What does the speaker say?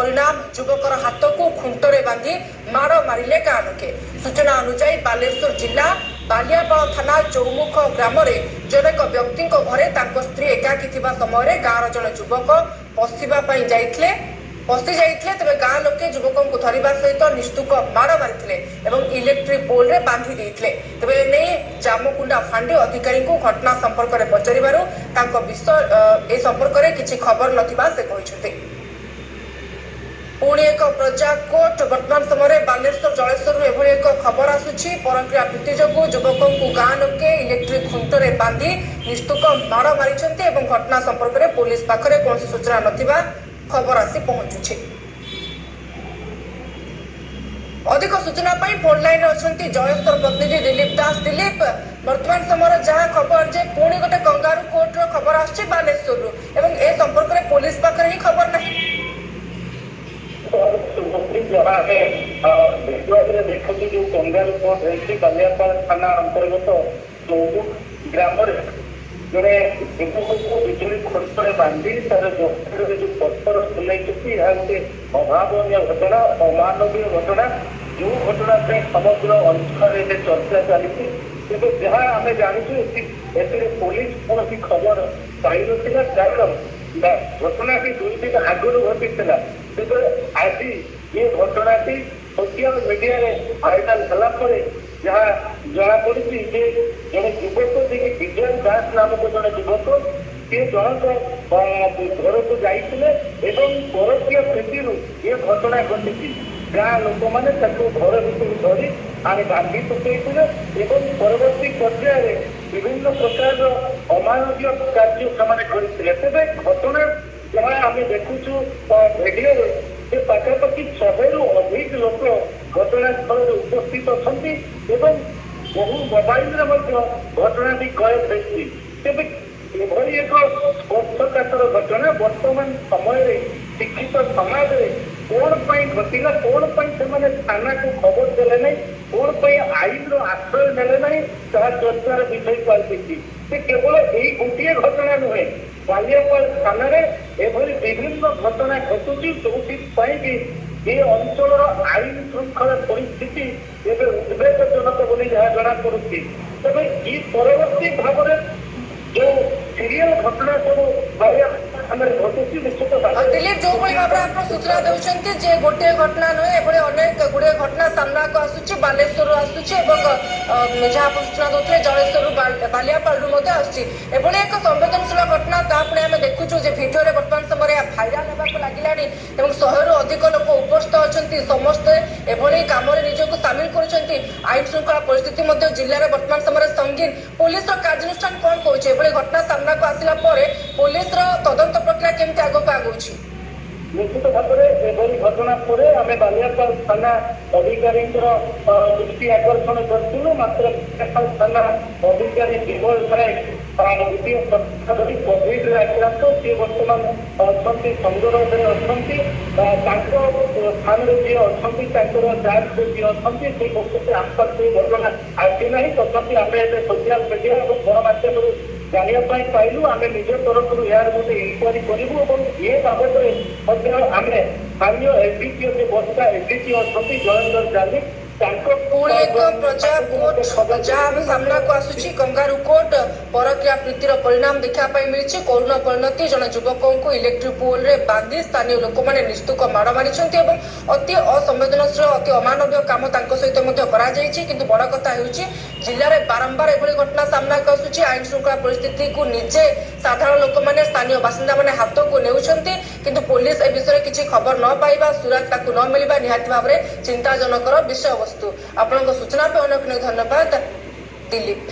ପରିଣାମ। ଯୁବକର ହାତକୁ ଖୁଣ୍ଟରେ ବାନ୍ଧି ମାଡ଼ ମାରିଲେ ଗାଁ ଲୋକେ। ସୂଚନା ଅନୁଯାୟୀ, ବାଲେଶ୍ୱର ଜିଲ୍ଲା ବାଲିଆପାଳ ଥାନା ଚୌମୁଖ ଗ୍ରାମରେ ଜଣକ ବ୍ୟକ୍ତିଙ୍କ ଘରେ ତାଙ୍କ ସ୍ତ୍ରୀ ଏକାକୀ ଥିବା ସମୟରେ ଗାଁର ଜଣେ ଯୁବକ ପଶିବା ପାଇଁ ଯାଇଥିଲେ, ପଶି ଯାଇଥିଲେ। ତେବେ ଗାଁ ଲୋକେ ଯୁବକଙ୍କୁ ଧରିବା ସହିତ ନିସ୍ତୁକ ମାଡ଼ ମାରିଥିଲେ ଏବଂ ଇଲେକ୍ଟ୍ରିକ ପୋଲରେ ବାନ୍ଧି ଦେଇଥିଲେ। ତେବେ ଏନେଇ ଜାମକୁଣ୍ଡା ଫାଣ୍ଡି ଅଧିକାରୀଙ୍କୁ ଘଟଣା ସମ୍ପର୍କରେ ପଚାରିବାରୁ ତାଙ୍କ ବିଷୟ ଏ ସମ୍ପର୍କରେ କିଛି ଖବର ନଥିବା ସେ କହିଛନ୍ତି। ପୁଣି ଏକ ପ୍ରଜା କୋର୍ଟ। ବର୍ତ୍ତମାନ ସମୟରେ ବାଲେଶ୍ୱର ଜଳେଶ୍ୱରରୁ ଏଭଳି ଏକ ଖବର ଆସୁଛି। ପରକ୍ରିୟା ପ୍ରୀତି ଯୋଗୁଁ ଯୁବକଙ୍କୁ ଗାଁ ଲୋକେ ଇଲେକ୍ଟ୍ରିକ ଖୁଣ୍ଟରେ ବାନ୍ଧି ନିସ୍ତୁକ ମାଡ଼ ମାରିଛନ୍ତି ଏବଂ ଘଟଣା ସମ୍ପର୍କରେ ପୋଲିସ ପାଖରେ କୌଣସି ସୂଚନା ନଥିବା ଖବର ଆସି ପହଞ୍ଚୁଛି। ଅଧିକ ସୂଚନା ପାଇଁ ଫୋନ ଲାଇନରେ ଅଛନ୍ତି ଜଳେଶ୍ୱର ପ୍ରତିନିଧି ଦିଲ୍ଲୀପ ଦାସ। ଦିଲ୍ଲୀପ, ବର୍ତ୍ତମାନ ସମୟର ଯାହା ଖବର ଯେ ପୁଣି ଗୋଟେ କଙ୍ଗାରୁ କୋର୍ଟର ଖବର ଆସୁଛି ବାଲେଶ୍ୱରରୁ ଏବଂ ଏ ସମ୍ପର୍କରେ ପୋଲିସ ପାଖରେ ହିଁ ଖବର ନାହିଁ। ଯାହା ଆମେ ଭିଡିଓରେ ଦେଖୁଛୁ, ଯୋଉ କଙ୍ଗାରୁ କୋର୍ଟ ହେଇଛି ବାଲିଆପାଳ ଥାନା ଅନ୍ତର୍ଗତ ଚୌମୁଖ ଗ୍ରାମରେ, ଜଣେ ଯୁବକକୁ ବିଜୁଳି ଖୁଣ୍ଟରେ ବାନ୍ଧି ତାର ଜଙ୍ଘରେ ଯୋଉ ପଥର ଝୁଲାଇଛନ୍ତି, ଏହା ଗୋଟେ ଅଭାବନୀୟ ଘଟଣା, ଅମାନବୀୟ ଘଟଣା, ଯୋଉ ଘଟଣା ପାଇଁ ସମଗ୍ର ଅଞ୍ଚଳରେ ଏବେ ଚର୍ଚ୍ଚା ଚାଲିଛି। ତେବେ ଯାହା ଆମେ ଜାଣିଛୁ, ଏଥିରେ ପୋଲିସ କୌଣସି ଖବର ପାଇନଥିଲା, କାରଣ ଘଟଣାଟି 2 ଦିନ ଆଗରୁ ଘଟିଥିଲା। ତେବେ ଆଜି ଏ ଘଟଣାଟି ସୋସିଆଲ ମିଡିଆରେ ଭାଇରାଲ ହେଲା ପରେ ଯାହା ଜଣାପଡିଛି ଯେ ଜଣେ ଯୁବକ, ଯିଏକି ବିଜୟ ଦାସ ନାମକ ଜଣେ ଯୁବକ, ସିଏ ଜଣଙ୍କ ଘରକୁ ଯାଇଥିଲେ ଏବଂ ପରକୀୟ ପ୍ରୀତିରୁ ଏ ଘଟଣା ଘଟିଛି। ଗାଁ ଲୋକମାନେ ତାକୁ ଘର ଭିତରୁ ଧରି ଆଣି ବାନ୍ଧି ପକାଇଥିଲେ ଏବଂ ପରବର୍ତ୍ତୀ ପର୍ଯ୍ୟାୟରେ ବିଭିନ୍ନ ପ୍ରକାରର ଅମାନବୀୟ କାର୍ଯ୍ୟ ସେମାନେ କରିଥିଲେ। ତେବେ ଘଟଣା ଯାହା ଆମେ ଦେଖୁଛୁ ଭିଡିଓରେ ଯେ ପାଖାପାଖି 100ରୁ ଅଧିକ ଲୋକ ଘଟଣାସ୍ଥଳରେ ଉପସ୍ଥିତ ଅଛନ୍ତି ଏବଂ ବହୁ ମୋବାଇଲରେ ମଧ୍ୟ ଘଟଣାଟି କଏଦ ହେଇଛି। ତେବେ ଏଭଳି ଏକ ସ୍ପର୍ଶକାତର ଘଟଣା ବର୍ତ୍ତମାନ ସମୟରେ ଶିକ୍ଷିତ ସମାଜରେ କଣ ପାଇଁ ଘଟିଲା? କଣ ପାଇଁ ସେମାନେ ଥାନାକୁ ଖବର ଦେଲେ ନାହିଁ? କଣ ପାଇଁ ଆଇନର ଆଶ୍ରୟ ନେଲେ ନାହିଁ, ତାହା ଚର୍ଚ୍ଚାର ବିଷୟ ପାଲଟିଛି। ସେ କେବଳ ଏଇ ଗୋଟିଏ ଘଟଣା ନୁହେଁ, ବାଲିଆପାଳ ଥାନାରେ ଏଭଳି ବିଭିନ୍ନ ଘଟଣା ଘଟୁଛି, ଯୋଉଥିପାଇଁ କି ଏ ଅଞ୍ଚଳର ଆଇନ ଶୃଙ୍ଖଳା ପରିସ୍ଥିତି ଏବେ ଉଦ୍ବେଗଜନକ ବୋଲି ଯାହା ଜଣାପଡୁଛି। ତେବେ ଇ ପରବର୍ତ୍ତୀ ଭାବରେ ଯୋଉ ସିରିଏଲ ଘଟଣା ସବୁ ବାଲିଆପାଳ ଥାନାରେ ଘଟୁଛି, ନିଶ୍ଚିତ ଭାବରେ ଦିଲ୍ଲୀପ, ଯୋଉଭଳି ଭାବରେ ଆପଣ ସୂଚନା ଦେଉଛନ୍ତି ଯେ ଗୋଟିଏ ଘଟଣା ନୁହେଁ, ଏଭଳି ଅନେକ ଗୁଡ଼ିଏ ଘଟଣା ସାମ୍ନାକୁ ଆସୁଛି, ବାଲେଶ୍ୱରରୁ ଆସୁଛି ଏବଂ ଯାହା ଆପଣ ସୂଚନା ଦେଉଥିଲେ ଜଳେଶ୍ୱରରୁ, ବାଲିଆପାଳରୁ ମଧ୍ୟ ଆସୁଛି। ଏଭଳି ଏକ ସମ୍ବେଦନଶୀଳ ଘଟଣା, ତା ପୁଣି ଆମେ ଦେଖୁଛୁ ଯେ ଭିଡିଓରେ ବର୍ତ୍ତମାନ ସମୟରେ ଏହା ଭାଇରାଲ ହେବାକୁ ଲାଗିଲାଣି ଏବଂ 100ରୁ ଅଧିକ ଲୋକ ଉପସ୍ଥିତ ଅଛନ୍ତି। ସମସ୍ତେ ଏଭଳି କାମରେ ନିଜକୁ ସାମିଲ କରୁଛନ୍ତି। ଆଇନ ଶୃଙ୍ଖଳା ପରିସ୍ଥିତି ମଧ୍ୟ ଜିଲ୍ଲାରେ ବର୍ତ୍ତମାନ ସମୟରେ ସଙ୍ଗୀନ। ପୋଲିସର କାର୍ଯ୍ୟାନୁଷ୍ଠାନ କଣ କହୁଛି? ଏଭଳି ଘଟଣା ସାମ୍ନାକୁ ଆସିଲା ପରେ ପୋଲିସର ତଦନ୍ତ ପ୍ରକ୍ରିୟା କେମିତି ଆଗକୁ ଆଗଉଛି? ନିଶ୍ଚିତ ଭାବରେ ଏଭଳି ଘଟଣା ପରେ ଆମେ ବାଲିଆପାଳ ଥାନା ଅଧିକାରୀଙ୍କର ଦୃଷ୍ଟି ଆକର୍ଷଣ କରିଥିଲୁ। ମାତ୍ର ବାଲିଆପାଳ ଥାନା ଅଧିକାରୀ ବିମଳ ନାୟକ ଗୋଟିଏ ସପ୍ତାହ ଧରି କୋଭିଡରେ ଆକ୍ରାନ୍ତ। ସିଏ ବର୍ତ୍ତମାନ ଅଛନ୍ତି, ସଙ୍ଗରୋଧରେ ଅଛନ୍ତି। ତାଙ୍କ ସ୍ଥାନରେ ଯିଏ ଅଛନ୍ତି, ତାଙ୍କର ଚାର୍ଜରେ ଯିଏ ଅଛନ୍ତି, ସେ କହୁଛନ୍ତି ଆମ ପାଖକୁ ଏ ଘଟଣା ଆସିନାହିଁ। ତଥାପି ଆମେ ଏବେ ସୋସିଆଲ ମିଡିଆ ଏବଂ ଗଣମାଧ୍ୟମରୁ ଜାଣିବା ପାଇଁ ପାଇଲୁ। ଆମେ ନିଜ ତରଫରୁ ଏହାର ଗୋଟେ ଇନକ୍ୱାରି କରିବୁ ଏବଂ ଏ ବାବଦରେ ମଧ୍ୟ ଆମେ ସ୍ଥାନୀୟ ଏସଡିପିଓ, ଯେ ବସ୍ତା ଏସଡିପିଓ ଅଛନ୍ତି ଜୟେନ୍ଦ୍ର ଜାନି, ତାଙ୍କ ପୁଣି ଏକ ପ୍ରଜା ତାଙ୍କୁ ମଧ୍ୟ କୋର୍ଟ ଖବର ଯାହା ଏବେ ଦେଇଥିଲୁ। ସାମ୍ନାକୁ ଆସୁଛି, କଙ୍ଗାରୁ କୋର୍ଟ। ପରକୀୟା ପ୍ରୀତିର ପରିଣାମ ଦେଖିବା ପାଇଁ ମିଳିଛି। କରୁଣ ପରିଣତି। ଜଣେ ଯୁବକଙ୍କୁ ଇଲେକ୍ଟ୍ରିକ ପୋଲରେ ବାନ୍ଧି ସ୍ଥାନୀୟ ଲୋକମାନେ ନିସ୍ତୁକ ମାଡ଼ ମାରିଛନ୍ତି ଏବଂ ଅତି ଅସମ୍ବେଦନଶୀଳ, ଅତି ଅମାନବୀୟ କାମ ତାଙ୍କ ସହିତ ମଧ୍ୟ କରାଯାଇଛି। କିନ୍ତୁ ବଡ଼ କଥା ହେଉଛି, ଜିଲ୍ଲାରେ ବାରମ୍ବାର ଏଭଳି ଘଟଣା ସାମ୍ନାକୁ ଆସୁଛି। ଆଇନ ଶୃଙ୍ଖଳା ପରିସ୍ଥିତିକୁ ନିଜେ ସାଧାରଣ ଲୋକମାନେ, ସ୍ଥାନୀୟ ବାସିନ୍ଦାମାନେ ହାତକୁ ନେଉଛନ୍ତି। କିନ୍ତୁ ପୋଲିସ ଏ ବିଷୟରେ କିଛି ଖବର ନ ପାଇବା, ସୁରାଗ ତାକୁ ନ ମିଳିବା ନିହାତି ଭାବରେ ଚିନ୍ତାଜନକର ବିଷୟବସ୍ତୁ। ଆପଣଙ୍କ ସୂଚନା ପାଇଁ ଅନେକ ଅନେକ ଧନ୍ୟବାଦ ଦିଲ୍ଲୀପ।